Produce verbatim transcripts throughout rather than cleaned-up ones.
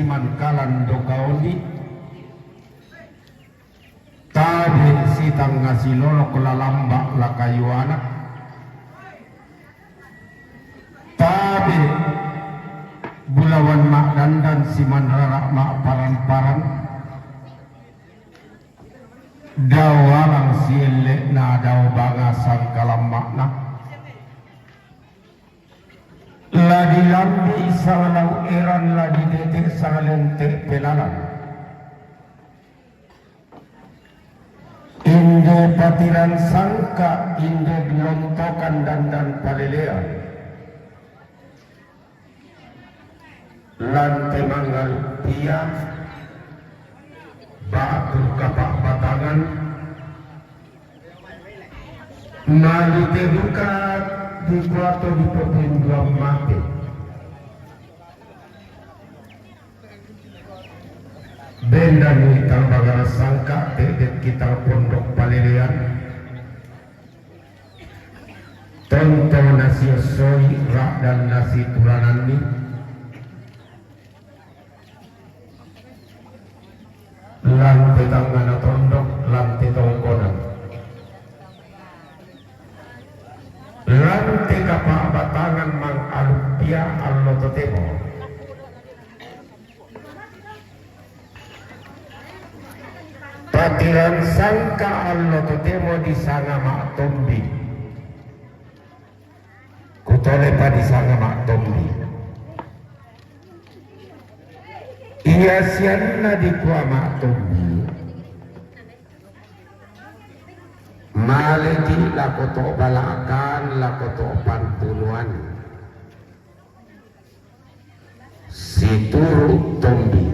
Mangkalan dokaoni, tabe sitanga silolok lalamba lakayuana, tabe bulawan ma'dandan simanrara ma'paran-paran, dao alang sielle'na dao banga sangkalamma'na. La dilambi sangalau eran, la ditete sangalente pelalan. Inde patiran sangka, inde dilontokan dandan palelean. Lante mangaluppia batu kapa'batangan. Malite duka dikuato dipopenduan mate. Bendani tang bagara sangka, te'de kita pondok palelean. Tonto nasiosoi ra'dan nasiturananni. Lante tangngana tondok, lante tongkonan, lante kapa'batangan mangaluppia allo totemo. Patiran sangka allo totemo disanga ma'tombi. Kutole pa disanga ma'tombi. Ia sianna dikua ma'tombi, maleki lako to' bala'kan, lako to' pantunuan. Situru' tombi.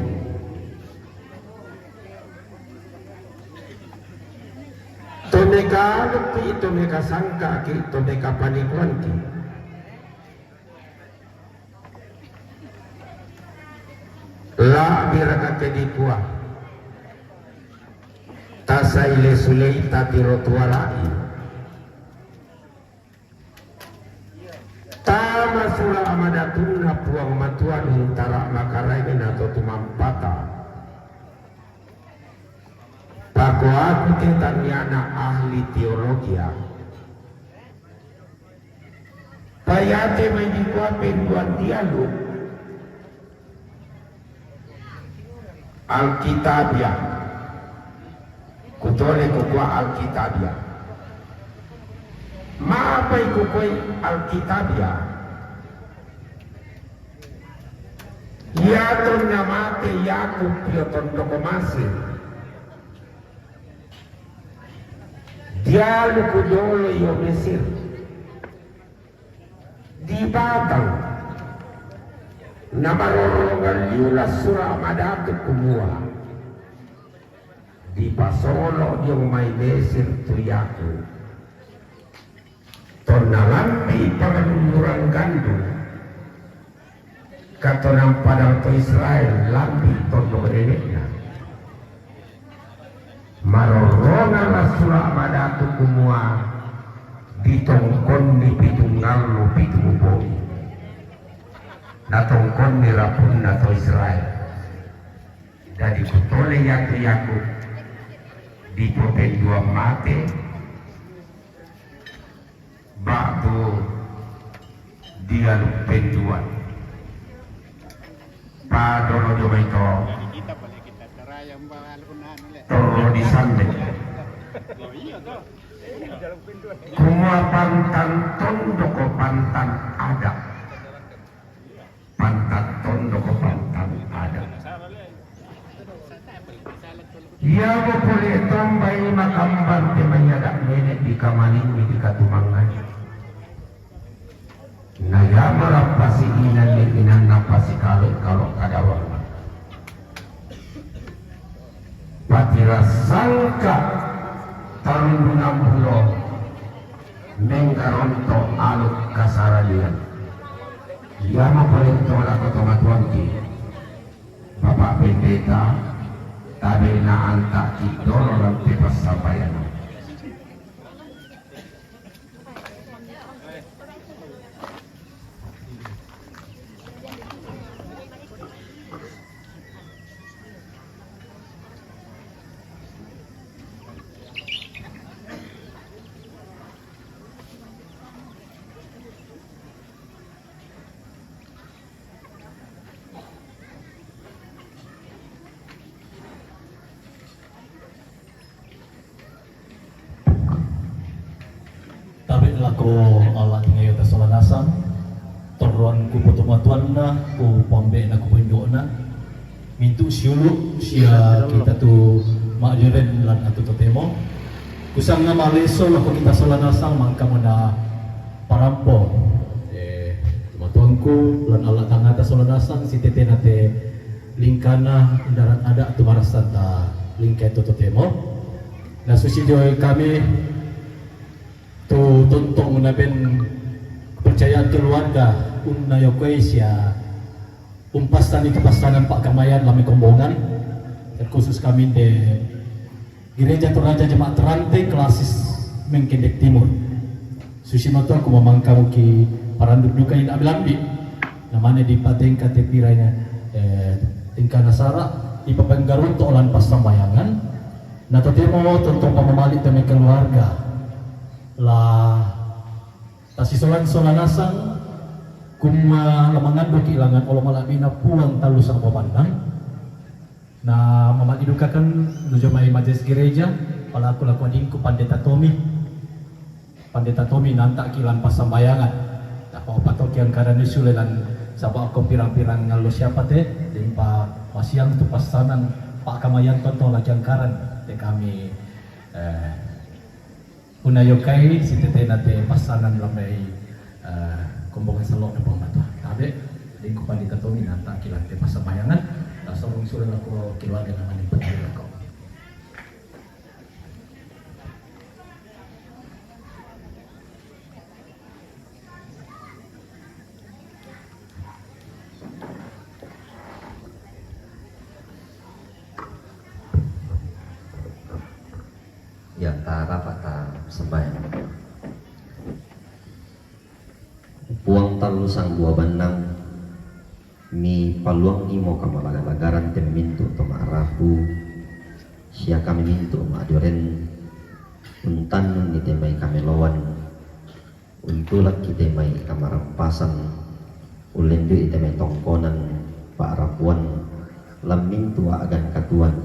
To mekaalukki, to mekasangkaki, to mekapanikuanki. La'biraka ke dikua, tasaile-sulei tatiro tuara'i. Tama sura' madatunna Puang Matua, mintara makaraeng nato tumampata. Pakoaku te tanniana ahli teologia. Paiate mai dikua penduan dialog. Alkitabiah. Kutole kukua Alkitabiah. Ma'apai kukuai Alkitabiah? Iatonna mate Yakub io tondok Masir, dialuku jolo io Mesir. Dibatang namarorrongan liu la Sura' Madatu kumua, dipasolo dio mai Mesir tu Yakub. Tonna lambi pangalunduran gandung, katonang padang to Israel, lambi tondok nene'na. Marorrongan la Sura' Madatu kumua, ditongkonni pitungngallo pitu bui. Natongkonni rapunna to Israel. Dadi kutole iatu Yakub dipopenduan mate, ba'tu dialuk penduan. Padolo dio mai to torro disande. Kumua pantan tondoko pantan ada. Pantan tondoko pantan ada. Iamo pole tombai makamban te maiada nene' dikamalingi dikatumangngai. Na iamo rappasi inanni inanna pasikalo-kalo kadawang. Patirassangka tarundunan bulo menggaronto aluk kasaralian. Iamo pole to lako tomatuangki, Bapak Pendeta, tabena anta'ki dolo lampe passampaianna. Ko Allah tingayo ta sola nasang, torroan ku potomatuanna, ku pambe'na, ku poindo'na, mintu' siulu' sia kita tu ma'joren lan atu totemo. Kusanga maleso lako kita sola nasang mangkamo na parampo. Eh, tomatuangku lan Allah tangata sola nasang, sitetena te lingkana ndarat ada' tu marassan ta lingkai tu totemo. Na susi dio kami tu tontong naben kepercayaan keluarga unnayokoi sia umpassan itu passanan pa'kamayan lame kombongan, terkhusus kami de Gereja Toraja Jemaat Terante Klasis Mengkendek Timur. Susi matoa ku mamangkamu ki parandu duka ina abilambi. Namane di patengka te piranya, eh, tengka nasara di papenggarunto olan passambayangan. Na totemo tontong pamamali teme keluarga. La tasisolan-solan nasang, kumua la mangandoki langan olo mala'bina Puang tallu sambua bannang. Na mamadidukakan nujo mai majelis gereja, palaku laku adingku Pandeta Tommy. Pandeta Tommy nanta'ki lan passambayangan. Napaupa toki angkadanni sule lan saba' ko pirang-pirang allo siapa te, limpa masiang tu passanan pa'kamayan tontong laki angkaran te kami, eh, Unayokai sitetena te passanan lambai, eh, kombongan sello' na Puang Matua. Tabe', dengku Pandita Tommy nanta'ki lan te passambayangan, tasorong sule lako keluarga namane Pandita ko. Iya, tarapa' ta sembahyang. Puang tallu sambua bannang, mipaluangngimo kamalaga-lagaran te mintu' to ma'rapu, sia kami mintu' ma'joren, untannunni te mai kameloan, untulakki te mai kamarampasan, ullendu'i te mai tongkonan pa'rapuan lan mintu' a'gan katuoan,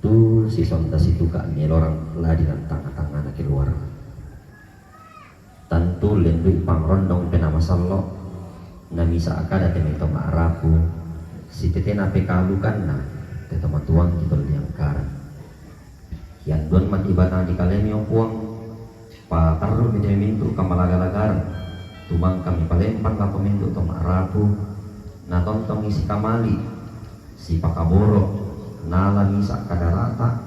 tu sisonta situka' mielorang ladi lan tangnga-tangngana keluarga. Tantu ullendu'i pangrondong Penaa Masallo', na misa' kada te mai to ma'rapu, sitetena pekalukanna te to matuangki to liangkaran. Kianduan mati batang di kalemi, o Puang, patarru'mi te mintu' kamalaga-lagaran, tu mangkami palempang lako mintu' to ma'rapu, na tontongi sikamali, sipakaboro', nala misa' kadarata,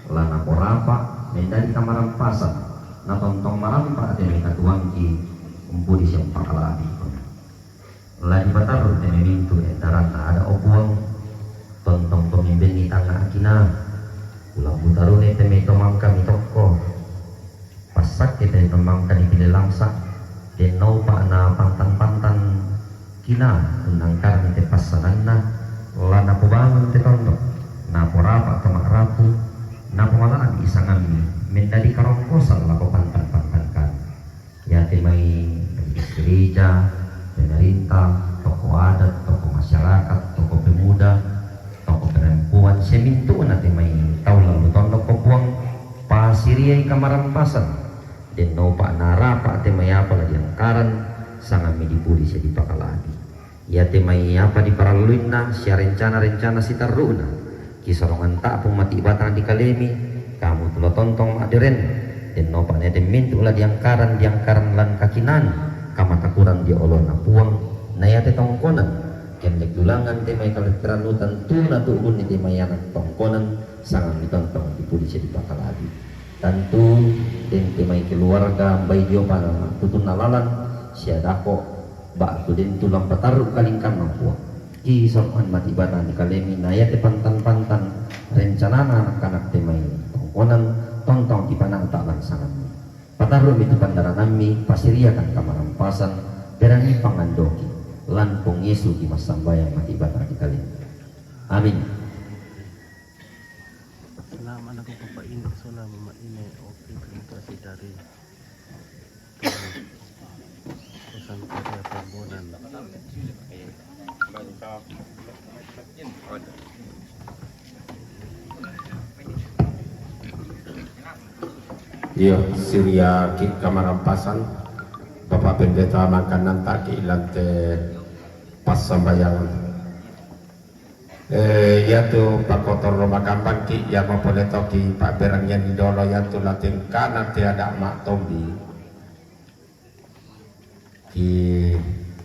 la naporapa', mendadi kamarampasan, na tontong marampa' te mai katuangki, umpudi sia umpakala'bi. La dipatarru' te mai mintu' endaranna ada', o Puang, tontong to membenni tangnga' akina. Kulambu tarune te mai to mangkami tokko. Passakke te to mangkani pile langsa', den naupa' na pantan-pantan kina unnangkarni te passananna, la napobangun te tondok, naporapa' to ma'rapu, napomala'bi isangammi, mendadi karongkosan lako pantan-pantan kami. Iate mai majelis gereja, pemerintah, tokoh adat, tokoh masyarakat, tokoh pemuda, tokoh perempuan, sia mintu'na te mai tau lallu tondok, o Puang, pasiriai kamarampasan, den naupa' narapa' te mai apa la diangkaran, sangammi dipudi sia dipakala'bi. Iate mai apa diparalluinna sia rencana-rencana sitarru'na, kisorongan ta'pung mati batang di kalemi, kamu tu la tontong ma'joren, den naupa' nete mintu' la diangkaran, diangkaran lan kakinaan, kamatakuran dio olona Puang, na iate tongkonan, kendek dulangan te mai kaletterannu tantu natu'gunni te mai anak tongkonan, sangammi tontong dipudi sia dipakala'bi. Tantu den te mai keluarga mbai dio pana tutunna lalan, sia dako' ba'tu den tu la mpatarru' kalingkanna Puang. Kisorongan mati batang di kalemi na iate pantan-pantan rencanana anak-anak te mai tongkonan tontong kipananta' lan sangammi. Patarru'mi tu pandaranammi, pasiriakan kamarampasan, berani pangandoki. Lan Puang Yesu kimassambayang mati batang di kalemi. Amin. Selama aku Bapak ini, selama Mak ini, oke, terima kasih dari Pesan Karya Tambunan. Iyo, siriaki' kamarampasan, Pendeta mangkananta ki ilante passambayangan. Eh, iatu pakotor rumah gambang ki, ia mapole toki paberangian di dolo iatu latengkana te ada mak tombi. Ki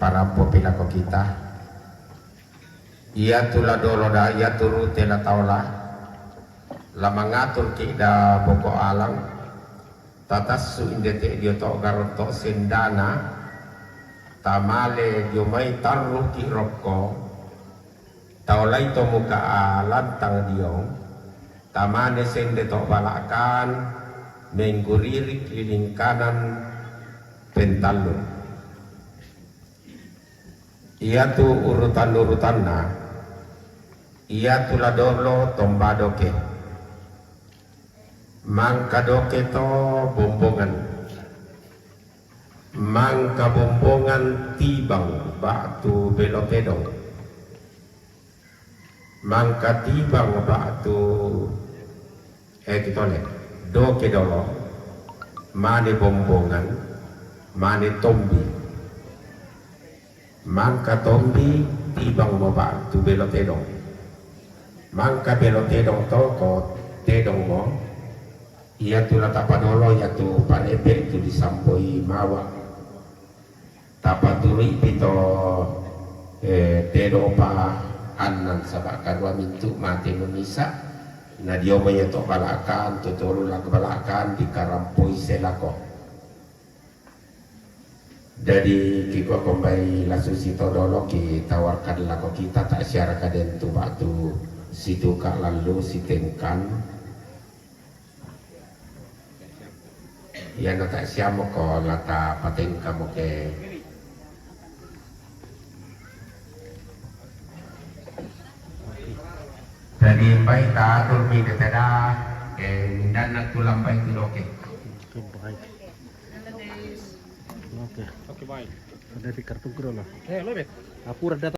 parampo pilako kita. Iatu la dolo da, iatu rute la taola. La mangatur ki da boko alang. Tatassu inde te dio to garonto sendana. Tamale dio mai tarru ki rokko. Taolai to muka a lantang diong, tamane sende to balakan, mengguririk liling kanan pentallu. Iatu urutan-urutanna, iatu la dolo tomba doke. Mangka doke to bombongan. Mangka bombongan tibang ba'tu belo tedong. Mangka tibang ba'tu, eh, kitole. Doke dolo. Mane bombongan, mane tombi. Mangka tombi tibang mo ba'tu belo tedong. Mangka belo tedong to ko tedong mo. Iatu la tapadolo iatu parepe tu disamboi mawa. Tapaturui pito, eh, tedong pa annan saba karua mintu mate memisa. Na dio mo ia to balakan, tu tolu lako balakan dikarampoi selako. Jadi kikua kombai lasu sito dolo ki tawarkan lako kita tak siara kaden tu batu situ ka lalu sitengkan. Ia na tak siamo ko lata patengka mo ke. Jadi mbai ta atur mi de tada, eh, mindan na tulang bai tu doke. Oke, baik. Oke. Oke, baik. Ada di kartu kuro lah. Eh, lo bet. Apura data